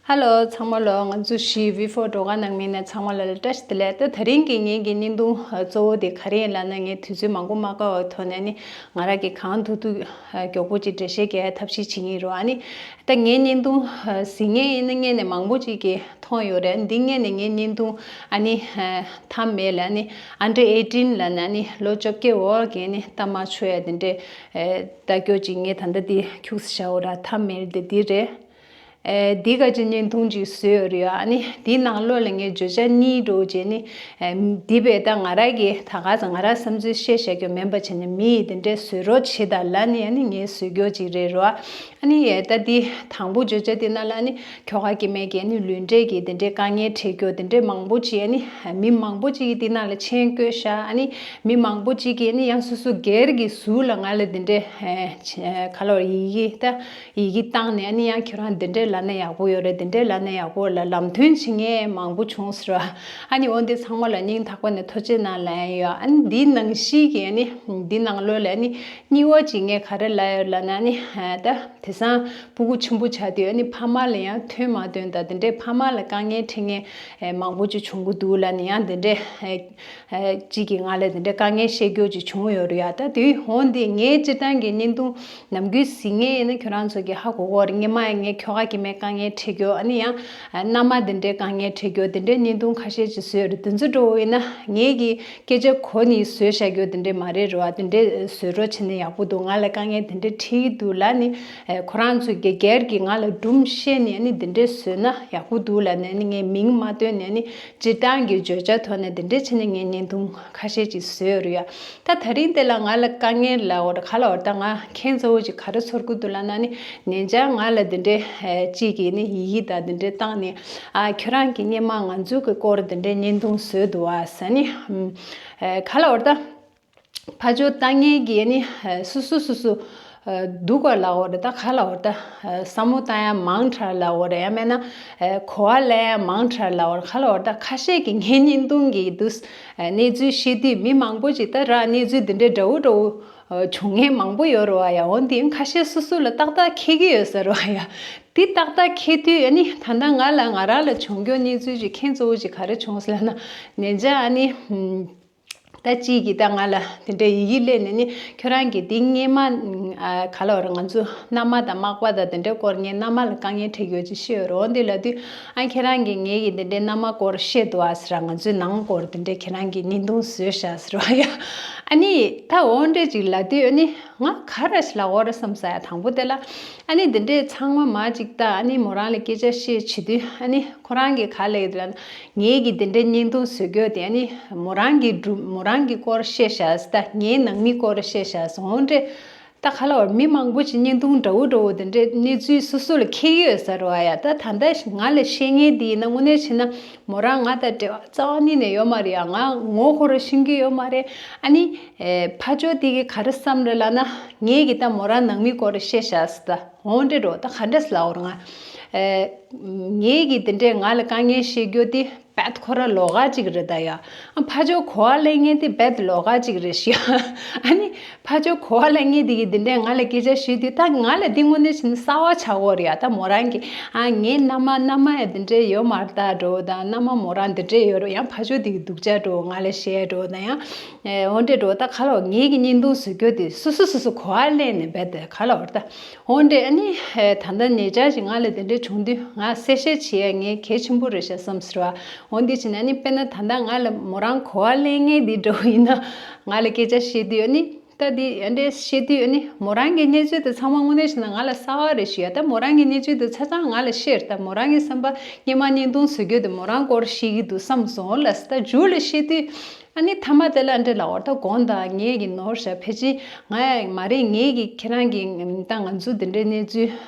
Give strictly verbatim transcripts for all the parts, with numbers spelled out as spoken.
ཧ་ལོ་ཚང་མ་ལོ། ང་ཚོ་བཞི་བི་ཕོར་སྒྲོལ་དཀར་ནང་མི་ནས་ཚང་མ་ལ་ལ་བཀྲ་ཤིས་བདེ་ལེགས། ད་དེ་རིང་གི་ངེད་ཀྱི་བརྙན་ཐུང་གཙོ་བོ་དེ་ག་རེ་ཡིན་ལབ་ན། ངས་དུས་ཚོད་མང་པོ་མ་བཀག་པའི་ཐོག་ནས་ནི་ང་རང་གིས་གང་ཐུབ་ཐུབ་མགྱོགས་པོ་ཅིག་འགྲེལ་བཤད་རྒྱག་ཡ་ཐབས་ཤེས་བྱེད་ཀྱི་ཡིན་རོ། ཨ་ནི་ད་ངའི་བརྙན་ཐུང་གཟིགས་མཁན་ཡིན་ན་སྔོན་ནས་མང་པོ་ཅིག་གིས་མཐོང་ཡོད་རེད། འདི་སྔོན་ནས་ངའི་བརྙན་ཐུང་ཨ་ནི་ཐམ་མེལ་ཨ་ནི་ཨན་ཌར་ཨེ་ཊིན་ལབ་ན་ནི་ལོ་བཅོ་བརྒྱད་འོག་གི་ནི་རྟ་དམར་མཆོད་ཡ་དེ་འདྲས་ལྟ་སྐྱོ་ཅིག་ངས་ད་ལྟ་འདི་ཁྱུགས་བཞག་ཡོད་ར། ཐམ་མེལ་དེ་འདི་རེད། ཨེ། འདི་ག་ཅིག་བརྙན་ཐུང་ཅིག་བཟོས་ཡོད་རེད་ཡ། ཨ་ནི་འདིའི་ནང་ལོགས་ལ་ངས་བརྗོད་བྱ་གཉིས་འདྲ་བོ་བྱས་ནི། ཨེ། འདི་བས་ད་ང་རང་གིས་ད་ག་ཚོད་ང་རང་བསམ་ཚུལ་བཤད་བཞག་རྒྱུ་མིན་པ་བྱས་ནས་མི་ཡིས་དེ་འདྲས་བཟོས་རོགས་བྱེད་དང་ལབ་ནི། ཨ་ནི་ངས་བཟོས་རྒྱུ་ཅིག་རེད་རོ། ཨ་ནི་ཨེ། ད་འདི་དང་པོ་བརྗོད་བྱ་འདི་ནང་ལ་ཨ་ནི་ཁྱོ་ག་སྐྱེ་དམན་གྱི་ཨ་ནི་ལུས་འབྲེལ་གྱི་དེ་འདྲས་དཀའ་ངལ་འཕྲད་རྒྱུ་དེ་འདྲས་མང་པོ་ཅིག་ཨ་ནི་མི་མང་པོ་ཅིག་གིས་འདི་ནང་ལ་མཆན་བཀོད་ཤག་ཨ་ནི་མི་མང་པོ་ཅིག་གིས་ཨ་ནི་ཡང་སོ་སོ་སྒེར་གྱི་ཟུར་ལ་ང་ལ་དེ་འདྲས་ཨེ། ག་ལ་བར་ཡི་གེ་ད། ཡི་གེ་བཏང་ནས་ཨ་ནི་ཡང་ཁྱོད་རང་འདི་འདྲས་ལབ་ན་ཡག་པོ་ཡོད་རེད། འདི་འདྲས་ལབ་ན་ཡག་པོ་ལབ་ལམ་སྟོན་བྱེད་མཁན་མང་པོ་བྱུང་ཟེར་བ། ཨ་ནི་འོ་འདི་ཚང་མ་ལ་སྙིང་ཐག་པ་ནས་ཐུགས་རྗེ་གནང་ལབ་ཡ་ཡོད། ཨ་ནི་འདི་ནང་བཞིན་གྱི་ཨ་ནི་འདི་ནང་ལོགས་ལ་ཨ་ནི་གཉིས་པ་ཅིག་ངས་ག་རེ་ལབ་ཡོད་ལབ་ན། ཨ་ནི་ད་དེང་སང་སྤུ་གུ་ཆེན་པོ་ཆགས་དུས་ཨ་ནི་ཕ་མ་ལ་ཡང་ཐོན་མ་ཐོན་དང་དེ་འདྲས་ཕ་མ་ལ་དཀའ་ངལ་འཕྲད་མཁན་མང་པོ་ཅིག་བྱུང་གི་འདུག་ལབ་ནས་ཡང་དེ་འདྲས། གཅིག་གིས་ང་ལ་དེ་འདྲའི་དཀའ་ངལ་བཤད་རྒྱུ་ཅིག་བྱུང་ཡོད་རེད་ཡ། ད་དེ་འོང་དེ་ངའི་སྤྱིར་བཏང་གི་བརྙན་ཐུང་ནམ་རྒྱུན་གཟིགས་མཁན་ཡིན་ན་ཁྱོད་རང་ཚོ་གིས་ཧ་གོ་གོ་རེད། སྔོན་མ་ཡང་ངས་ཁྱོ་ག་སྐྱེ་དམན་དཀའ་ངལ་འཕྲད་རྒྱུ། ཨ་ནི་ཡང་མནའ་མ་དེ་འདྲའི་དཀའ་ངལ་འཕྲད་རྒྱུ་དེ་འདྲའི་བརྙན་ཐུང་ཁ་ཤས་ཅིག་བཟོས་ཡོད་རེད། དེ་ཚོ་འདྲ་བོ་ཡིན་ན་ངེད་ཀྱི་སྐད་ཆ་གོ་ནས་བཟོས་བཞག་རྒྱུ་དེ་འདྲའི་མ་རེད་རེད་བ། དེ་འདྲའི་བཟོས་རོགས་བྱས་ན་ཡག་པོ་འདུག་ང་ལ་དཀའ་ངལ་དེ་འདྲའི་འཕྲད་ཀྱི་འདུག་ལབ་ནས་ཁོ་རང་ཚོ་སྒེར་སྒེར་གྱིས་ང་ལ་སྒྲུང་བཤད་ནས། ཨ་ནི་དེ་འདྲའི་བཟོས་ན་ཡག་པོ་འདུག་ལབ་ནས། ཨ་ནི་ངས་མིང་མ་བཏོན་ནས། ཨ་ནི་སྤྱིར་བཏང་གི་བརྗོད་བྱ་ཐོག་ནས་དེ་འདྲས་བྱས་ནས་ངས་བརྙན་ཐུང་ཁ་ཤས་ཅིག་བཟོས་ཡོད་རེད་ཡ། ད་དེ་རིང་དེ་ལ་ང་ལ་དཀའ་ངལ་ལབ་དགོས་རེད། ག་ལབ་དགོས་རེད། ད་ང་ཁྱད་མཚར་པོ་ཅིག་ག་རེ་ཚོར་གྱི་འདུག་ལབ་ན། ནི་ཉེ་ཆར་ང་ལ་དེ་འདྲས་ཨེ་གཅིག་གིས་ནི་ཡི་གེ་དང་དེ་འདྲས་བཏང་ནས། ཨ། ཁྱོད་རང་གིས་སྔོན་མ་ང་ཚོའི་གི་སྐོར་དེ་འདྲས་བརྙན་ཐུང་བཟོས་འདུག་ཨ་ཟེར་ནི། ཨམ། ཨེ། ག་ལབ་དགོས་རེད། ད། ཕར་ཕྱོགས་ལྟ་མཁན་གྱིས་ནི་སོ་སོ་སོ་སོ་སྡུག་པ་ལབ་དགོས་རེད། ད་ག་ལབ་དགོས་རེད། ད་བསམ་བློ་བཏང་ཡ་མང་དྲགས་ལབ་དགོས་རེད། ཡང་མིན་ན་གོ་བ་ལེན་ཡ་མང་དྲགས་ལབ་དགོས་རེད། ག་ལབ་དགོས་རེད། ད་ཁ་ཤས་ཀྱིས་ངའི་བརྙན་ཐུང་གི་དུས་གནས་ཚུལ་བཤད་དུས་མི་མང་པོ་ཅིག་ད་ར་གནས་ཚུལ་འདི་འདྲའི་འདྲ་བོ་འདྲ་བོ་བྱུང་མཁན་མང་པོ་ཡོད་རེད་བ་ཡ། འོན་ཏེ་ཁ་ཤས་སོ་སོ་ལ་ཏག་ཏག་འཁེལ་གྱི་ཡོད་ས་རེད་བ་ཡ། དེ་ཏག་ཏག་འཁེལ་དུས་ཨ་ནི་ད་ལྟ་ང་ལ་ང་རང་ལ་བྱུང་རྒྱུ་གནས་ཚུལ་ཅིག་ཁྱད་མཚར་པོ་ཅིག་ག་རེ་བྱུང་ཟེར་ལབ་ན། ཉེ་ཆར་ཨ་ནི། ད་གཅིག་གིས་ད་ང་ལ་དེ་འདྲའི་ཡི་གེ་སླེབས་ནས་ནི། ཁྱོད་རང་གིས་འདི་སྔོན་མ་ཨ་ག་ལབ་དགོས་རེད། ང་ཚོ་མནའ་མ་དང་མག་པ་དང་དེ་འདྲའི་སྐོར། ངའི་མནའ་མ་ལ་དཀའ་ངལ་འཕྲད་ཡོད་ཅེས་བཤད་ཡོད་རེད། འོ་འདི་ལབ་དུས་ཨ་ཁྱེད་རང་གིས་ངའི་གི་དེ་འདྲའི་མནའ་མ་སྐོར་བཤད་འདུག་ཨ་ཟེར། ང་ཚོའི་ནང་སྐོར་དེ་འདྲའི་ཁྱེད་རང་གིས་བརྙན་ཐུང་བཟོས་ཤག་ཟེར་བ་ཡ། ཨ་ནི་ད་འོ་འདྲས་ཅིག་ལབ་དུས་ཨ་ནི་ང་ག་རེ་ལབ་དགོས་རེད་བསམ་ས་ཡ། དང་པོ་དེ་ལ་ཨ་ནི་དེ་འདྲའི་ཚང་མ་མ་ཅིག་ད་ཨ་ནི་མོ་རང་ལ་སྐད་ཆ་བཤད་བྱེད་དུས་ཨ་ནི། ཁོ་རང་གིས་ག་ལབ་ཡོད་ལབ་ན། ངེད་ཀྱིས་དེ་འདྲའི་བརྙན་ཐུང་བཟོ་རྒྱུ་དེ་ཨ་ནི་མོ་རང་གི་སྒྲུང་མོ་རང་གི་སྐོར་བཤད་ཤག་ཟེར། ད་ངའི་ནང་མི་སྐོར་བཤད་ཤག་ཟེར། འོ་འདྲས་ད་ག་ལབ་དགོས་རེད། མི་མང་པོ་ཞིག་བརྙན་ཐུང་འདྲ་བོ་འདྲ་བོ་དེ་འདྲའི་གནས་ཚུལ་སོ་སོ་ལ་འཁེལ་གྱི་ཡོད་ས་རེད་བ་ཡ། ད་ད་ལྟ་ང་ལ་བཤད་མཁན་དེ་ཡིན་ན་དངོས་གནས་བྱས་ན་མོ་རང་ང་དང་འབྲེལ་བ་རྩ་བ་ཉིད་ནས་ཡོད་མ་རེད་ཡ། ང་ངོ་ཁོ་རང་ཤེས་ཀྱི་ཡོད་མ་རེད། ཨ་ནི་ཨེ་ཕར་ཕྱོགས་དེ་གིས་ག་རེ་བསམ་རེད་ལབ་ན། ངེད་ཀྱིས་ད་མོ་རང་ནང་མི་སྐོར་བཤད་ཤག་ཟེར། ད། འོ་འདྲས་འདྲ་བོ། ད་ག་འདྲས་ལབ་དགོས་རེད། ང་ཨེ་ངེད་ཀྱིས་དེ་འདྲས་ང་ལ་དཀའ་ངལ་བཤད་རྒྱུ་དེ་རྦད་ཁོ་རང་ལོགས་ཀ་ཅིག་རེད་ད་ཡ། ཨ་ཕར་ཕྱོགས་གོ་བ་ལེན་མཁན་དེ་རྦད་ལོགས་ཀ་ཅིག་རེད་ཤག་ཨ་ནི་ཕར་ཕྱོགས་གོ་བ་ལེན་མཁན་དེ་གིས་དེ་འདྲས་ང་ལ་སྐད་ཆ་བཤད་དུས་ད་ང་ལ་འདི་དངོས་གནས་བྱས་ན་གསར་པ་ཆགས་ཀྱི་ཡོད་རེད་ཡ། ད་མོ་རང་གིས་ཨ་ངའི་མནའ་མ་མནའ་མ་ཡ་དེ་འདྲས་ཡོད་མ་རེད་ད་འདྲ་བོ། ད་མནའ་མ་མོ་རང་དེ་འདྲས་ཡོད་རེད། ཡང་ཕར་ཕྱོགས་དེ་གིས་སྡུག་ཅག་འདྲ་བོ་ང་ལ་བཤད་འདྲ་བོ། ད་ཡང་ཨེ་འོ་འདྲས་འདྲ་བོ། ད་ག་ལབ་དགོས་རེད། ངེད་ཀྱིས་བརྙན་ཐུང་བཟོ་རྒྱུ་དེ་སོ་སོ་སོ་སོ་གོ་བ་ལེན་ནས་རྦད་དེ་ག་ལབ་དགོས་རེད། ད། འོ་འདྲས། ཨ་ནི་ད་ལྟ་ཉེ་ཆར་ཞིག་ང་ལ་དེ་འདྲས་བྱུང་དུས་ང་གསལ་བཤད་བྱེད་ཡ་ངས་གལ་ཆེན་པོ་རེད་ཤག་བསམ་ཟེར་བ། འོ་འདི་བྱས་ན་ཨ་ནི་དཔེར་ན་ད་ལྟ་ང་ལ་མོ་རང་གོ་བ་ལེན་མཁན་འདི་འདྲ་བོ་ཡིན་ན། ང་ལ་སྐད་ཆ་བཤད་དུས་ཨ་ནི་ད་འདི་ཨ་འདྲས་བཤད་དུས་ཨ་ནི་མོ་རང་གི་གནས་ཚུལ་དེ་ཚང་མ་དངོས་གནས་བྱས་ན་ང་ལ་གསར་པ་རེད་ཞུ་ཡ། ད་མོ་རང་གི་གནས་ཚུལ་དེ་ཆ་ཚང་ང་ལ་བཤད། ད་མོ་རང་གི་བསམ་པ་སྔོན་མ་བརྙན་ཐུང་བཟོ་རྒྱུ་དེ་མོ་རང་སྐོར་བཤད་ཀྱི་འདུག་བསམ་སོང་ལ། ད་མཇུག་ལ་བཤད་དུས། ཨ་ནི་མཐའ་མ་དེ་ལ་འདྲ་ལབ་དགོས་རེད། ད་དགོངས་དག་ངེད་ཀྱིས་ནོར་ཤག་ཕལ་ཆེར་ང་ཡང་མ་རེད། ངེད་ཀྱིས་ཁྱེད་རང་གིས་ད་ང་ཚོ་དེ་འདྲའི་གནས་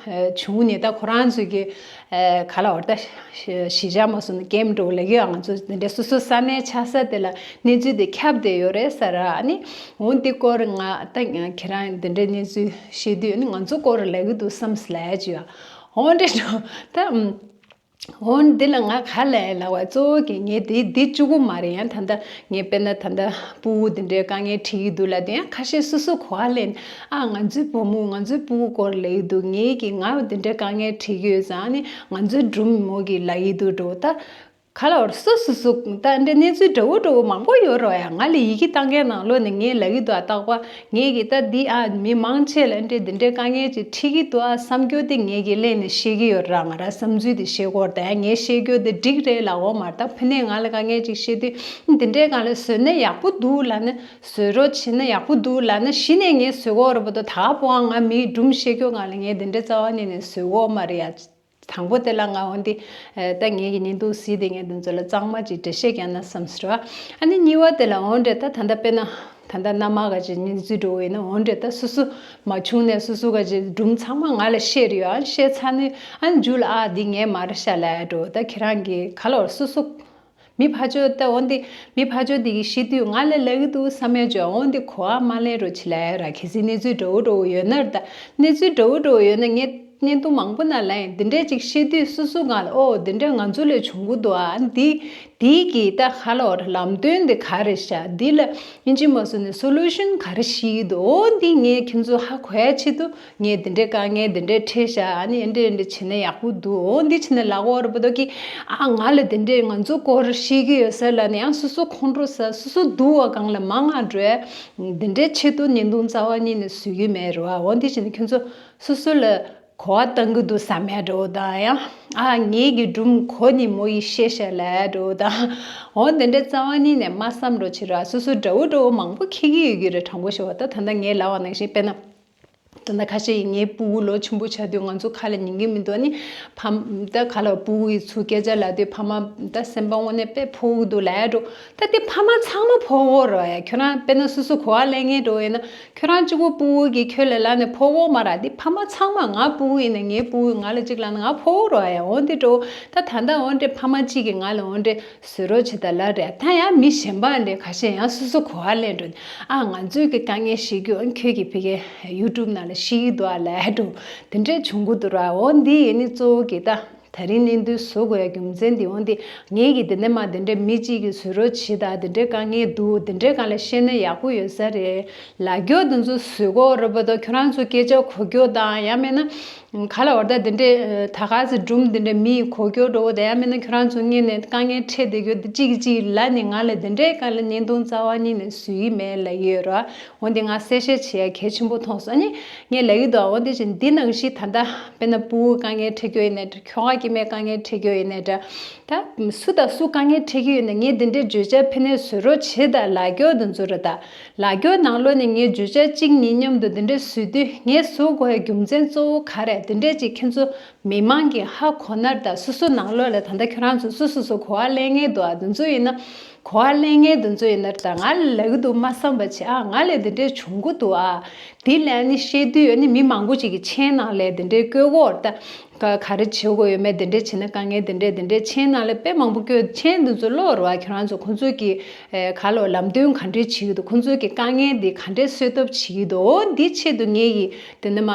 ཚུལ་བྱུང་ནས་ད་ཁོ་རང་ཚོས་ཀྱི་ག་ལབ་དགོས་རེད། ད་གཞིས་ཆགས་མ་སོང་ན་ཀེམ་འདྲ་བོ་ལབ་ཀྱི་ཡོད། ང་ཚོ་དེ་འདྲའི་སོ་སོ་ས་གནས་ཆགས་ས་དེ་ལ་གནས་ཚུལ་དེ་ཁྱབ་བསྡད་ཡོད་རེད་ཟེར། ཨ་ནི་འོ་འདི་སྐོར་ང་ད་ཁྱེད་རང་དེ་འདྲའི་གནས་ཚུལ་བཤད་དུས་ཨ་ནི་ང་ཚོ་སྐོར་ལབ་ཀྱི་འདུག་བསམ་ལབ་ཡ་ཅིག་ཡོད། འོ་འདྲས་འདྲ་བོ། ད། འོ་འདི་ལ་ང་ག་ལ་ཡ་ལབ་པ། གཙོ་བོ་གི་ངས་འདི་འདི་གཅིག་པུ་མ་རེད། ཡང་ད་ལྟ་ངས་དཔེར་ན་ད་ལྟ་སྤུ་གུ་འདི་འདྲའི་དཀའ་ངལ་འཕྲད་ཀྱི་འདུག་ལབ་དུས། ཡང་ཁ་ཤས་སོ་སོ་གོ་བ་ལེན། ཨ་ང་ཚོའི་བུ་མོ་ང་ཚོའི་སྤུ་གུ་སྐོར་ལབ་ཀྱི་འདུག་ངས་ཀྱི་ང་འདི་འདྲའི་དཀའ་ངལ་འཕྲད་ཀྱི་ཡོད་ཙང་ནི་ང་ཚོའི་སྒྲུང་མོ་གི་ལབ་ཀྱི་འདུག་འགྲོ་ད། ག་ལ་བར་སོ་སོ་སོ་ད་འདྲའི་གནས་ཚུལ་འདྲ་བོ་འདྲ་བོ་མང་པོ་ཡོད་རོགས་ཡ། ང་ལ་ཡི་གེ་བཏང་མཁན་ནང་ལོགས་ནས་ངས་ལབ་ཀྱི་འདུག་ཨ་རྟག་པ་ངས་ཀྱི་ད་འདི་ཨ་མི་མང་ཆེ་ལ་འདྲའི་འདི་འདྲའི་དཀའ་ངལ་ཅིག་འཕྲད་ཀྱི་འདུག་ཨ་བསམ་རྒྱུ་དེ་ངས་ཀྱི་ལན་ནས་ཤེས་ཀྱི་ཡོད་ར། ང་ར་བསམ་ཚུལ་དེ་བཤད་ཀྱི་ཡོད་ར། ད་ཡ་ངས་བཤད་རྒྱུ་དེ་འགྲིག་རེད་ལབ་ཀྱི་ཡོད་མ་རེད། ད་ཕ་ནས་ང་ལ་དཀའ་ངལ་ཅིག་བཤད་དུས་འདི་འདྲའི་སྒང་ལ་བཟོས་ན་ཡག་པོ་འདུག་ལབ་ན། བཟོས་རོགས་བྱས་ན་ཡག་པོ་འདུག་ལབ་ན། གཞི་ནས་ངས་བཟོས་ཀྱི་ཡོད་རེད་པ། ད་ད་བར་ང་མིའི་སྒྲུང་བཤད་རྒྱུ་སྒང་ལ་ངས་འདི་འདྲའི་རྩ་བ་ཉིད་ནས་བཟོས་ཀྱི་ཡོད་མ་རེད་ཡ། དང་པོ་དེ་ལ་ང་འོན་ཏེ། ཨ་ད་ངེད་ཀྱི་བརྙན་ཐུང་གཟིགས་དེ་ངས་འདི་ཚོ་ལ་གཙང་མ་ཅིག་འགྲེལ་བཤད་རྒྱག་ན་བསམ་ཟེར་བ། ཨ་ནི་གཉིས་པ་དེ་ལ་འོན་ཏེ་ད་ད་ལྟ་དཔེར་ན་ད་ལྟ་མནའ་མ་ག་ཅིག་གཉིས་འཛུལ་འགྲོ་བས་ན། འོན་ཏེ་ད་སོ་སོ་མ་བྱུང་ནས་སོ་སོ་ག་ཅིག་སྒྲུང་ཚང་མ་ང་ལ་བཤད་རེད་ཡ། བཤད་ཚར་ནས་ཨ་ནི་མཇུག་ལ་ཨ་འདི་ངས་མ་རེད་ཤག་ལབ་འགྲོ། ད་ཁྱེད་རང་གིས་ག་ལ་བར་སོ་སོ། མི་ཕར་ཕྱོགས་ད་འོན་ཏེ་མི་ཕར་ཕྱོགས་དེ་གི་ཤི་དུས་ང་ལ་ལབ་ཀྱི་འདུག་བསམ་ཡ་ཅོ། འོན་ཏེ་གོ་བ་མ་ལེན་རོགས་བྱེད་ལབ་ཡ་ར། གལ་སྲིད་གནས་ཚུལ་འདྲ་བོ་འདྲ་བོ་ཡོད་ན་ར། ད་གནས་ཚུལ་འདྲ་བོ་འདྲ་བོ་ཡོད་ན་ངས་བརྙན་ཐུང་མང་པོ་ནང་ལ་ཡིན་འདི་འདྲས་ཅིག་ཤི་དུས་སོ་སོ་ང་ལ་ཨོ་འདི་འདྲས་ང་ཚོ་ལ་བྱུང་གི་འདུག་ཨ། འདི་འདི་གི་ད་ག་ལ་བར་ལམ་སྟོན་འདི་ག་རེ་ཤག་འདི་ལ་ཨིན་ཇི་མ་སོ་ནས་སོ་ལུ་ཤན་ག་རེ་ཤི་གི་འདུག་ཨོ་འདི་ངས་ཁྱེད་ཚོ་ཧ་གོ་ཡ་ཆེད་དུ། ངས་འདི་འདྲའི་དཀའ་ངལ་འདི་འདྲའི་འཕྲད་ཤག་ཨ་ནི་འདི་འདྲ་འདི་འདྲ་བྱས་ན་ཡག་པོ་འདུག་འོ་འདི་བྱས་ན་ལབ་ཀྱི་ཡོད་རེད་པ་འདུག་གི། ཨ་ང་ལ་འདི་འདྲའི་ང་ཚོ་སྐོར་ཤེས་ཀྱི་ཡོད་ས་ལ་ནི་ཡང་སོ་སོ་ཁོང་ཁྲོ་ཟ། སོ་སོ་སྡུག་པ་སྒང་ལ་མང་ང་འགྲོ་ཡ། འདི་འདྲའི་ཆེད་དུ་བརྙན་ཐུང་རྩ་བ་ཉིད་ནས་བཟོ་གི་མེད་རེད་པ། འོ་འདི་བྱས་ན་ཁྱོད་ཚོ་སོ་སོ་ལ་གོ་བ་བཏང་གི་འདུག་བསམ་ཡ་འདྲ་བོ་དང་། ཡང་ཨ་ངེད་ཀྱི་སྒྲུང་གོ་ནི་མོ་ཡིས་ཤེས་ཤག་ལབ་ཡ་འདྲ་བོ་དང་། འོ་འདི་འདྲའི་རྩ་བ་ཉིད་ནས་མ་བསམ་རོགས་བྱེད་ར། སོ་སོ་འདྲ་བོ་འདྲ་བོ་མང་པོ་འཁྱེར་གྱི་ཡོད་ཀྱི་རེད། དྲང་པོ་ཞུ་བ་ད་ད་ལྟ་ངས་ལབ་པ་ནང་བཞིན་དཔེར་ན། ད་ལྟ་ཁ་ཤས་ཡིན་ངའི་སྤུ་གུ་ལོ་ཆུང་པོ་ཆགས་དུས་ང་ཚོ་ཁ་ལ་ཉན་གྱི་མི་འདུག་ཨ་ནི་ཕ་མ་ད་ག་ལ་སྤུ་གུ་ཡི་ཚུར་སྐད་ཆ་ལབ་དུས་ཕ་མ་ད་སེམས་པ་དངོས་གནས་དཔེ་ཕོག་གི་འདུག་ལབ་ཡ་འགྲོ། ད་དེ་ཕ་མ་ཚང་མ་ཕོག་གི་རེད་ཡ། ཁྱོད་རང་དཔེར་ན་སོ་སོ་གོ་བ་ལེན་མཁན་འདྲ་བོ་ཡིན་ན་ཁྱོད་རང་གཅིག་པོ་སྤུ་གུ་གིས་ཁྱོད་ལ་ལབ་ནས་ཕོག་གི་མ་རེད། དེ་ཕ་མ་ཚང་མ། ང་སྤུ་གུ་ཡིན་ན་ངའི་སྤུ་གུས་ང་ལ་གཅིག་ལབ་ན་ང་ཕོག་གི་རེད་ཡ། འོ་འདི་འདྲ་བོ་ད་ད་ལྟ་འོ་འདྲས་ཕ་མ་གཅིག་གིས་ང་ལ་འོ་འདྲས་བཟོས་རོགས་བྱེད་ད་ལབ་རེད། ད་ཡང་མི་གཞན་པ་འདྲས་ཁ་ཤས་ཡང་སོ་སོ་གོ་བ་ལེན་འགྲོ། ཨ་ང་ཚོའི་གི་དཀའ་ངལ་ཤེས་རྒྱུ་ཨ་ཁྱོད་ཀྱི་ཕ་གི་ཡུ་ཊུབ་ནང་ལ་ཤེས་ཀྱི་འདུག་ཨ་ལབ་འགྲོ། དེ་འདྲས་བྱུང་གི་འདུག་ར། འོ་འདི་ཡིན་ནི་གཙོ་བོ་གི་ད་ད་རིང་བརྙན་ཐུང་བཟོ་དགོས་ཡ་རྒྱུ་མཚན་འདི། འོ་འདི་ངས་གི་དེ་ནས་མ་དེ་འདྲས་མི་གཅིག་གིས་བཟོས་རོགས་བྱེད་ད། དེ་འདྲས་དཀའ་ངལ་འདུག་དེ་འདྲས་སྒང་ལ་ཤེས་ན་ཡག་པོ་ཡོད་ས་རེད། ལབ་རྒྱུ་དེ་ཚོ་བཟོས་གོ་ར་བ་དང་ཁྱོད་རང་ཚོ་སྐད་ཆ་གོ་རྒྱུ་དང་ཡང་མིན་ན། ག་ལ་བར་ད་དེ་འདྲའི་ད་ག་ཚོད་སྒྲུང་དེ་འདྲའི་མི་ཡི་གོ་རྒྱུ་འགྲོ་བ་དང་ཡང་མིན་ན་ཁྱོད་རང་ཚོ་ངེས་ནས་དཀའ་ངལ་འཕྲད་བསྡད་རྒྱུ་དེ་གཅིག་གིས་གཅིག་ལབ་ནས་ང་ལ་དེ་འདྲའི་སྒང་ལ་བརྙན་ཐུང་རྩ་བ་ཉིད་ནས་བཟོས་ཀྱི་མེད་ལབ་ཀྱི་ཡོད་ར། འོན་ཏེ་ང་གསལ་བཤད་བྱེད་ཡ་གལ་ཆེན་པོ་མཐོང་སོང་། ཨ་ནི་ངས་ལབ་ཀྱི་འདུག་འོན་ཏེ་ཅིག་འདི་ནང་བཞིན་ད་ལྟ་དཔེར་ན་སྤུ་གུ་དཀའ་ངལ་འཕྲད་རྒྱུ་ཡིན་ནའི་འདྲ། ཁྱོ་ག་སྐྱེ་དམན་དཀའ་ངལ་འཕྲད་རྒྱུ་ཡིན་ནའི་འདྲ། ད་སུ་དང་སུ་དཀའ་ངལ་འཕྲད་ཀྱི་ཡོད་ན་ངས་འདི་འདྲའི་བརྗོད་བྱ་ཕ་ནས་བཟོས་རོགས་བྱེད་ད་ལབ་རྒྱུ་དེ་ཚོ་རེད་ད། ལབ་རྒྱུ་ནང་ལོགས་ནས་ངས་བརྗོད་བྱ་གཅིག་གཉིས་མཉམ་དུ་འདི་འདྲ་བཟོས་དུས་ངས་བཟོ་དགོས་ཡ་རྒྱུ་མཚན་གཙོ་བོ་ག་རེ་འདི་འདྲས་ཅིག་ཁྱེད་ཚོ་མི་མང་གིས་ཧ་གོ་ན་ད། སོ་སོ་ནང་ལོགས་ལ་ད་ལྟ་ཁྱོད་རང་ཚོ་སོ་སོ་སོ་གོ་བ་ལེན་མཁན་འདུག་ཨ། འདི་ཚོ་ཡིན་ན་གོ་བ་ལེན་མཁན་འདི་ཚོ་ཡིན་ན་ད་ང་ལ་ལབ་ཀྱི་འདུག་མ་བསམ་པ་བྱེད་ཨ། ང་ལ་འདི་འདྲས་བྱུང་གི་འདུག་ཨ། འདི་ལ་ནི་བཤད་དུས་ནི་མི་མང་པོ་ཅིག་གིས་མཆན་ནང་ལ་འདི་འདྲས་བཀོད་གོ་ད། ག་ག་རེ་བྱེད་དགོས་ཡོད་མེད་འདི་འདྲས་བྱས་ན་དཀའ་ངལ་འདི་འདྲས་འདི་འདྲས་མཆན་ནང་ལ་དཔེ་མང་པོ་བཀོད། མཆན་འདི་ཚོ་ཀློག་རོགས་ཨ། ཁྱོད་རང་ཚོ་ཁོང་ཚོས་ཀྱི་ཨེ་ག་ལོ་ལམ་སྟོན་ག་འདྲས་བྱེད་ཀྱི་འདུག་ཁོང་ཚོས་ཀྱི་དཀའ་ངལ་འདི་ག་འདྲས་སེལ་ཐབས་བྱེད་ཀྱི་འདུག་འོ་འདི་ཆེད་དུ་ངས་ཀྱི་དེ་ནས་མ་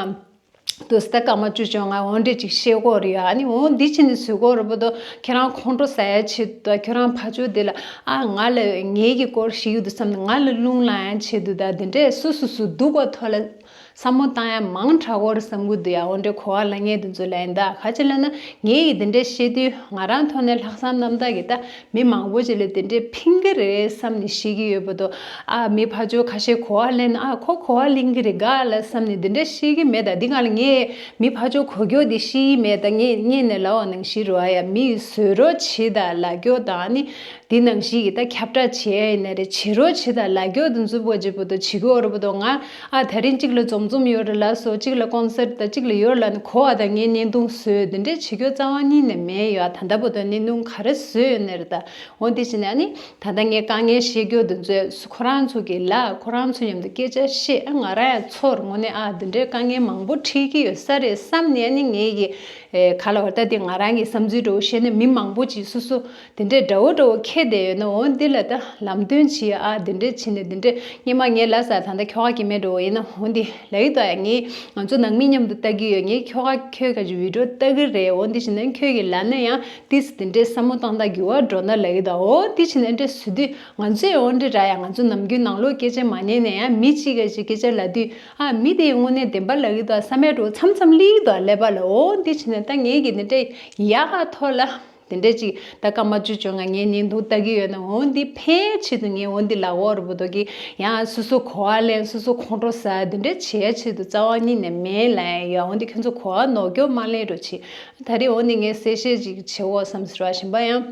དུ་ས་ད་སྐར་མ་བཅུ་བཅོ་ལྔ་འོ་འདྲས་ཅིག་བཤད་གོ་རེད་ཨ། ནི་འོ་འདི་བྱས་ནས་བཟོས་གོ་རེད་པ་དོ། ཁྱེད་རང་ཁོང་ཁྲོ་ཟ་ཡ་ཆེད་དུ་ཁྱོད་རང་ཕ་ཆོས་འདི་ལ་ཨ་ང་ལ་ངའི་གི་སྐོར་ཞིག་ཡོད་དུ་བསམ་ནས་ང་ལ་རླུང་ལངས་ཡ་ཆེད་དུ་ད་འདི་འདྲས་སུ་སུ་སུ་སྡུག་པ་ཐོག་ལ། བསམ་བློ་བཏང་ཡ་མང་དྲགས་ཀྱི་རེད་བསམ་གྱི་འདུག་ཡ། འོ་འདྲའི་གོ་བ་ལེན་མཁན་དེ་ཚོ་ལ་ཡིན་ད། ག་ཅི་ལབ་ན་ངས་ཡི་འདི་འདྲའི་བཤད་དུས་ང་རང་ཐོག་ནས་ལྷག་བསམ་རྣམ་དག་གིས་ད་མི་མང་པོ་ཅིག་ལ་དེ་འདྲའི་ཕན་གྱི་རེད་བསམ་ནས་བཤད་ཀྱི་ཡོད་པ་དོ། ཨ་མི་ཕར་ཕྱོགས་ཁ་ཤས་གོ་བ་ལེན་ན་ཨ་ཁོ་གོ་བ་ལེན་གྱི་རེད་ག་ལ་བསམ་ནས་འདི་འདྲ་བཤད་ཀྱི་མེད་ད། འདི་ག་ལ་ངས་མི་ཕར་ཕྱོགས་གོ་རྒྱུ་འདི་བཤད་ཀྱི་མེད་ད། ངས་ངས་ནས་ལབ་པ་ནང་བཞིན་རེད་བ་ཡ། མི་ཡི་བཟོས་རོགས་བྱེད་ད་ལབ་རྒྱུ་དང་ནི། འདི་ནང་བཞིན་གྱི་ད་ཁྱབ་བསྒྲགས་བྱེད་ཡ་ཡིན་ན་རེད། བྱེད་རོགས་བྱེད་དང་ལབ་རྒྱུ་དེ་ཚོ་བ་ཅིག་བུ་དང་བྱེད་དགོས་རེད་པ་དང་། ང་ཨ་དེ་རིང་གཅིག་ལ་འཛོམས་འཛོམས་ཡོད་རེད་ལབ་སོ། གཅིག་ལ་ཀོན་སར་དང་གཅིག་ལ་ཡོད་ལབ་ནས་གོ་བ་དང་ངས་བརྙན་ཐུང་བཟོས་འདི་འདྲས་བྱེད་རྒྱུ་རྩ་བ་ཉིད་ནས་མེད་ཡོད། ད་ལྟ་བུ་དང་བརྙན་ཐུང་ག་རེ་བཟོས་ཡོད་ནས་རེད་ད། འོ་འདི་བྱས་ནས་ཨ་ནི་ད་ལྟ་ངས་དཀའ་ངལ་བཤད་རྒྱུ་དེ་ཚོས་ཁོ་རང་ཚོ་གི་ལ་ཁོ་རང་ཚོ་མཉམ་དུ་སྐད་ཆ་བཤད། ཨ་ང་རང་ཡང་ཚོར་དངོས་གནས་ཨ་འདི་འདྲའི་དཀའ་ངལ་མང་པོ་འཕྲད་ཀྱི་ཡོད་ས་རེད་བསམ་ནས་ཨ་ནི་ངས་ཀྱི་ཨེ་ག་ལ་བར་ད་དེ་ང་རང་གི་བསམ་ཚུལ་འདྲ་བོ་བཤད་ན་མི་མང་པོ་ཅིག་སོ་སོ་དེ་འདྲའི་འདྲ་བོ་འདྲ་བོ་ཁྱེད། བསྡད་ཡོད་ན། འོ་འདི་ལ་ད་ལམ་སྟོན་བྱེད་ཨ། འདི་འདྲས་བྱེད་ནས་འདི་འདྲས། སྔོན་མ་ངས་ལབ་ས་ད་ལྟ་ཁྱོ་ག་གིས་མེད་འགྲོ་ཡིན་ན། འོ་འདི་ལབ་ཀྱི་འདུག་ཡ། ངས་ང་ཚོ་ནང་མི་མཉམ་དུ་ལྟ་གི་ཡོད། ངས་ཁྱོ་ག་ཁྱོད་ག་ཅིག་བི་ཌིའོ་ལྟ་གི་རེད། འོ་འདི་བྱས་ན་ཁྱོད་ཀྱིས་ལབ་ན་ཡང་ཏིས་འདི་འདྲས་བསམ་བློ་བཏང་སྟངས་འགྱུར་བ་འགྲོ་ན་ལབ་ཀྱི་འདུག་འོ་འདི་བྱས་ན་འདྲས་བཟོ་དུས་ང་ཚོས་འོ་འདྲས་ར་ཡ། ང་ཚོ་ནམ་རྒྱུན་ནང་ལོགས་སྐད་ཆ་མ་ཉན་ནས་ཡང་མི་གཅིག་ག་ཅིག་སྐད་ཆ་ལབ་དུས་ཨ། མི་དེའི་དངོས་གནས་བདེན་པ་ལབ་ཀྱི་འདུག་བསམ་ཡ་འགྲོ། མཚམས་མཚམས་སླེབས་ཀྱི་འདུག་ཀླད་པ་ལ། འོ་འདི་བྱས་ན་ད་ངས་ཀྱིས་འདི་འདྲས་ཡག་ག་ཐོག་ལ། དེ་འདྲས་ཅིག་ད་སྐར་མ་བཅུ་བཅོ་ལྔ་ངས་བརྙན་ཐུང་ལྟ་གི་ཡོད་ན། འོ་འདི་ཕན་ཆེད་དུ་ངས་འོ་འདི་ལབ་ཀྱི་ཡོད་རེད་པ་འདུག་གི། ཡང་སོ་སོ་གོ་བ་ལེན། སོ་སོ་ཁོང་ཁྲོ་ཟ། དེ་འདྲས་བྱེད་ཡ་ཆེད་དུ་རྩ་བ་ཉིད་ནས་མེད་ལབ་ཡ་ཡོད། འོ་འདི་ཁྱོད་ཚོ་གོ་བ་ནོར་སྐྱོན་མ་ལེན་རོགས་བྱེད། ད་རེས་འོ་འདི་ངས་གསལ་བཤད་ཅིག་བྱེད་དགོས་བསམ་ཟེར་བ། གཞན་པ་ཡང་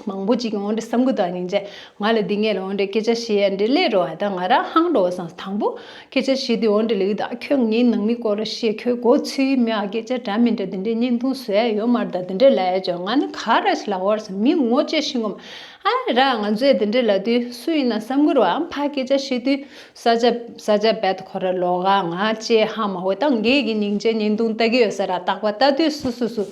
མང་པོ་ཅིག་གིས་འོ་འདྲས་བསམ་གི་འདུག་སྙིང་རྗེ། ང་ལ་འདི་ངས་ལ་འོ་འདྲས་སྐད་ཆ་བཤད་ཡ་འདི་སླེབས་རོགས་ཨ། ད་ང་རང་ཧང་འགྲོ་བསམ། དང་པོ་སྐད་ཆ་བཤད་དུས་འོ་འདྲས་ལབ་ཀྱི་འདུག་ཨ། ཁྱོད་ངའི་ནང་མི་སྐོར་བཤད། ཁྱོད་མགོ་ཚོས་མེད་ཨ། སྐད་ཆ་འདྲ་མི་འདྲ་འདི་འདྲས་བརྙན་ཐུང་བཟོ་ཡ་ཡོད་མ་རེད། ད་འདི་འདྲས་ལབ་ཡ་ཅོ། ང་ནི་ག་རེ་ཞིག་ལབ་དགོས་རེད་ཟེར། མི་ངོ་བཅད་ཤེས་ཀྱི་མ། ཨ་ར་ང་ཚོས་འདི་འདྲས་ལབ་དུས་སུ་ཡིན་ན་བསམ་གྱི་རེད་པ། ཨ་ཕར་སྐད་ཆ་བཤད་དུས་ས་ཆ་ས་ཆ་བེད་ཁོ་ར་ལོག་ག་ང་བཅས་ཧ་མ་གོ། ད་ངས་ཀྱིས་སྙིང་རྗེ་བརྙན་ཐུང་ལྟ་གི་ཡོད་ས་ར། རྟག་པར་ལྟ་དུས་སུ་སུ་སུ་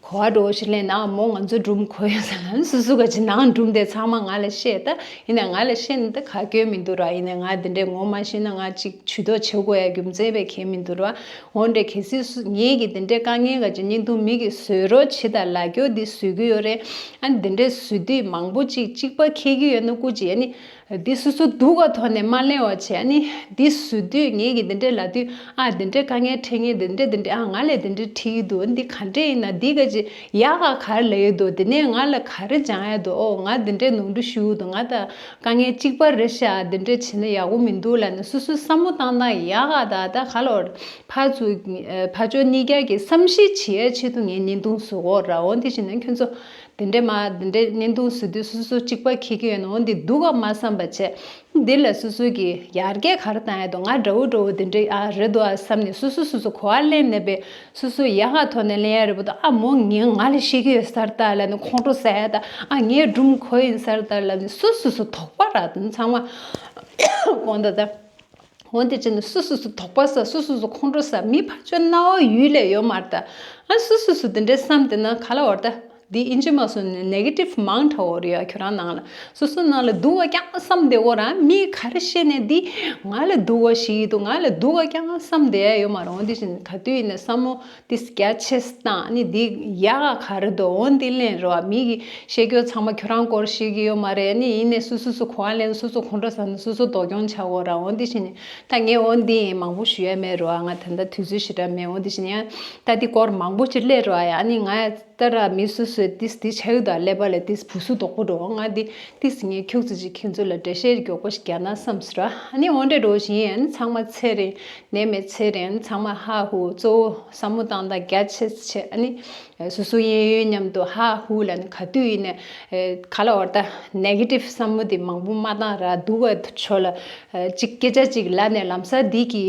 གོ་བ་འགྲོ་ཞིག་ལེན་ན་མོ་ང་ཚོ་སྒྲུང་གོ་ཡོད་ས་ལ། སུ་སུ་ག་ཅིག་ནང་སྒྲུང་དེ་ཚང་མ་ང་ལ་བཤད། ད་ཡིན་ན་ང་ལ་བཤད་ན་ད་ག་སྐྱོན་མི་འདུག་ར། ཡིན་ན་ང་འདི་འདྲས་ངོ་མ་ཤེས་ན་ང་ཅིག་ཇུས་གཏོགས་བྱེད་དགོས་ཡ་རྒྱུ་མཚན་བས་གལ་མི་འདུག་ར། འོ་འདྲས་གལ་སྲིད་སུ་ངས་ཀྱིས་འདི་འདྲས་དཀའ་ངལ་ག་ཅིག་བརྙན་ཐུང་མི་གིས་བཟོས་རོགས་བྱེད་ད་ལབ་རྒྱུ་འདི་བཟོ་གི་ཡོད་རེད། ཨ་ནི་འདི་འདྲས་བཟོ་དུས་མང་པོ་ཅིག་གཅིག་པ་འཁེལ་གི་ཡོད་ན་སྐུ་མཁྱེན། ཨ་ནི་འདི་སོ་སོ་སྡུག་ག་ཐོག་ནས་མ་གླེང་བ་བྱས། ཨ་ནི་འདི་བཟོ་དུས་ངས་ཀྱིས་འདི་འདྲས་ལབ་དུས་ཨ་འདི་འདྲས་དཀའ་ངལ་འཕྲད་མཁན་འདི་འདྲས་འདི་འདྲས་ཨ་ང་ལས་འདི་འདྲས་འཕྲད་ཀྱི་འདུག་འདི་ག་འདྲས་ཡིན་ན། འདི་ག་ཅིག་ཡག་ག་ག་རེ་ལབ་ཡོད་འདུག་འདི་ནས་ང་ལ་ག་རེ་སྦྱང་ཡ་འདུག་ཨོ་ང་འདི་འདྲས་ནོར་འཁྲུལ་ཞུགས་འདུག་ང་ད་དཀའ་ངལ་གཅིག་པ་རེད་ཤག་འདི་འདྲས་བྱས་ན་ཡག་པོ་མི་འདུག་ལབ་ནས་སོ་སོའི་བསམ་བློ་བཏང་སྟངས་ཡག་ག་ད་ད་ག་ལོར་ཕར་ཚུར་ཕར་ཕྱོགས་གཉིས་ཀ་གི་བསམ་ཤེས་བྱེད་ཡ་ཆེད་དུ་ངས་བརྙན་ཐུང་བཟོ་གོ་ར། འོ་འདི་བྱས་ན་ཁྱོད་ཚོ་དེ་འདྲས་མ་དེ་འདྲས་བརྙན་ཐུང་བཟོ་དུས་སོ་སོ་གཅིག་པ་འཁེལ་གྱི་ཡོད་ན་འོ་འདི་སྡུག་ག་མ་བསམ་པ་བྱས། འདི་ལ་སོ་སོ་གི་ཡར་རྒྱས་ག་རེ་བཏང་ཡ་འདུག་ང་འདྲ་བོ་འདྲ་བོ་དེ་འདྲས་ཨ་རེད་འདུག་ཨ་བསམ་ནས་སོ་སོ་སོ་སོ་གོ་བ་ལེན་ནས་པས་སོ་སོ་ཡག་ག་ཐོག་ནས་ལེན་ཡ་རེད་པ་འདུག་ཨ་མོ་ངས་ང་ལ་ཤེས་ཀྱི་ཡོད་ས་རེད་ད་ལབ་ནས་ཁོང་ཁྲོ་ཟ་ཡ་ད། ཨ་ངས་སྒྲུང་གོ་ཡིན་ས་རེད་ད་ལབ་ནས་སོ་སོ་སོ་དོགས་པ་ར་དེ་ཚང་མ་དགོངས་དག་ད། འོ་དེ་བྱས་ནས་སོ་སོ་སོ་དོགས་པ་ཟ། སོ་སོ་སོ་ཁོང་ཁྲོ་ཟ། མི་ཕར་ཕྱོགས་རྣ་བ་ཡུལ་ལས་ཡོད་མ་རེད་ད། ཨ་སོ་སོ་སོ་དེ་འདྲས་བསམ་བསྡད་ན་ག་ལ་བར་ད། འདི་ཨིན་ཇི་མ་སོང་ནས་ནེ་གེ་ཊིབ་མང་དྲགས་ཡོད་རེད་ཡ། ཁྱོད་རང་ནང་ལ་སོ་སོ་ནང་ལ་སྡུག་ག་རྐྱང་བསམ་བསྡད་ཡོད་ར། མི་ག་རེ་བཤད་ནས་འདི་ང་ལ་སྡུག་ག་ཞིག་འདུག་ང་ལ་སྡུག་ག་རྐྱང་བསམ་བསྡད་ཡ་ཡོད་མ་རེད། འོ་དེ་བཞིན་ག་དུས་ཡིན་ན་བསམ་བློ་དེ་རྒྱ་ཆེ་བཏང་ནི་འདི་ཡག་ག་ག་རེ་འདུག་འོ་འདི་ལེན་རོགས། མི་གི་བཤད་རྒྱུ་ཚང་མ་ཁྱོད་རང་སྐོར་བཤད་ཀྱི་ཡོད་མ་རེད། ནི་ཡིན་ནས་སོ་སོ་སོ་གོ་བ་ལེན། སོ་སོ་ཁོང་ཁྲོ་ཟ་ནས་སོ་སོ་སྡུག་གྱོང་ཆགས་ཡོད་ར། འོ་འདི་བཞིན་ད་ངས་འོ་འདི་མང་པོ་ཞུ་ཡ་མེད་རོགས། ང་ད་ལྟ་དུས་ཚོད་ཞེ་དྲག་མེད། འོ་འདི་བཞིན་ཡང་ད་འདི་སྐོར་མང་པོ་ཅིག་སླེབས་རོགས་ཡ། ནི་ང་ད་ར་མི་སུ་སུས་ཏིས་ཏིས་ཆ་ཡུ་དང་ཀླད་པ་ལ་ཏིས་བུ་སུ་དོག་པོ་འགྲོ། ང་འདི་ཏིས་ངས་ཁྱུག་ཙི་ཅིག་ཁྱེད་ཚོ་ལ་འགྲེལ་བཤད་མགྱོགས་པོ་ཞིག་རྒྱག་ན་བསམ་སོང་ར། ཨ་ནི་འོ་འདྲ་འགྲོ་བཞིན་ཡིན། ཚང་མ་ཚེ་རིང་ནད་མེད་ཚེ་རིང་། ཚང་མ་ཧ་ཧུ། གཙོ་བོ་བསམ་བློ་བཏང་སྟངས་རྒྱ་ཆེ་ཆེ། ཨ་ནི་སོ་སོ་གཡས་གཡོན་མཉམ་དུ་ཧ་ཧུ་ལ་ནི་ག་དུས་ཡིན་ནས་ག་ལ་བར་ད་ནེ་གེ་ཊིབ་བསམ་བློ་དེ་མང་པོ་མ་བཏང་ར། སྡུག་ག་ཕྱོགས་ལ་ཅིག་སྐད་ཆ་ཅིག་ལབ་ནས་ལམ་སང་འདི་གི་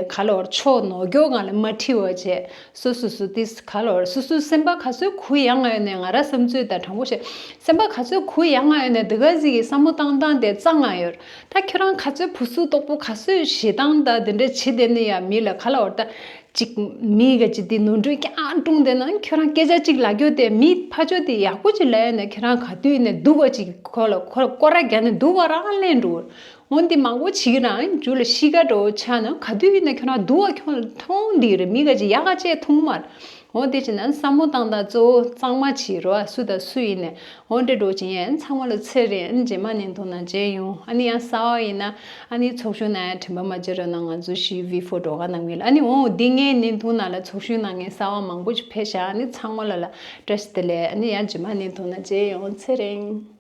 ག་ལ་བར་ཕྱོགས་ནོར་སྐྱོ་ང་ལ་མ་ཁྲིད་པ་བྱས། སོ་སོ་སོ་ཏིས་ག་ལོར་སོ་སོའི་སེམས་པ་ག་ཚོད་གུ་ཡངས་ཡོད་ནས། ང་ར་བསམ་ཚུལ་དང་དྲང་པོ་བཤད། སེམས་པ་ག་ཚོད་གུ་ཡངས་ཡོད་ནས་འདི་ག་ཟིག་གི་བསམ་བློ་བཏང་སྟངས་དེ་གཙང་ང་ཡོད། ད་ཁྱོད་རང་ག་ཚོད་བུ་སུ་དོག་པོ་ག་ཚོད་ཞེ་སྡང་ད་འདི་འདྲ་བྱེད་བསྡད་ནི་ཡ། མི་ལ་ག་ལ་བར་ད་ཅིག་མི་ག་ཅིག་དེ་ནོར་འཁྲུལ་རྐྱང་བསྐྲུན་བསྡད་ན་ཁྱོད་རང་སྐད་ཆ་ཅིག་ལབ་རྒྱུ་དེ་མི་ཕ་ཆོས་དེ་ཡག་པོ་ཅིག་ལབ་ཡོད་ནས་ཁྱོད་རང་ག་དུས་ཡིན་ནས་སྡུག་ག་ཅིག་ཁོ་ལ་ཁོ་ལ་སྐོར་ར་རྒྱག་ནས་སྡུག་ག་རང་ལེན་འགྲོ། འོན་ཏེ་མང་པོ་བྱེད་ཀྱི་རང་རྒྱུ་ལ་གཤིས་ཀ་འདྲ་བོ་ཆགས་ན་ག་དུས་ཡིན་ན་ཁྱོད་རང་སྡུག་ག་ཁྱོད་ལ་མཐོང་འདི་རེད། མི་ག་ཅིག་ཡག་ག་བྱས་མཐོང་མ་རེད། འོ་དེ་བྱས་ན་བསམ་བློ་བཏང་སྟངས་གཙོ་བོ་གཙང་མ་བྱེད་རོགས། སུ་དང་སུ་ཡིན་ནས་འོ་འདྲ་འགྲོ་བྱེད་ཡན་ཚང་མ་ལ་ཚེ་རིང་། རྗེས་མ་བརྙན་ཐུང་ནང་མཇལ་ཡོང་། ཨ་ནི་ཡང་གསར་པ་ཡིན་ན་ཨ་ནི་ཚོགས་ཞུགས་གནང་ཡ་དྲན་པ་མ་བརྗེད་རོགས་གནང་། ང་ཚོ་ཞི་བི་ཕོ་སྒྲོལ་དཀར་ནང་མི་ལ་ཨ་ནི་འོ་འདི་ངའི་བརྙན་ཐུང་ནང་ལ་ཚོགས་ཞུགས་གནང་མཁན་གསར་པ་མང་པོ་ཅིག་ཕེབས་ཤག་ཨ་ནི་ཚང་མ་ལ་ལ་བཀྲ་ཤིས་བདེ་ལེགས། ཨ་ནི་ཡང་རྗེས་མ་བརྙན་ཐུང་ནང་མཇལ་ཡོང་། ཚེ་རིང་།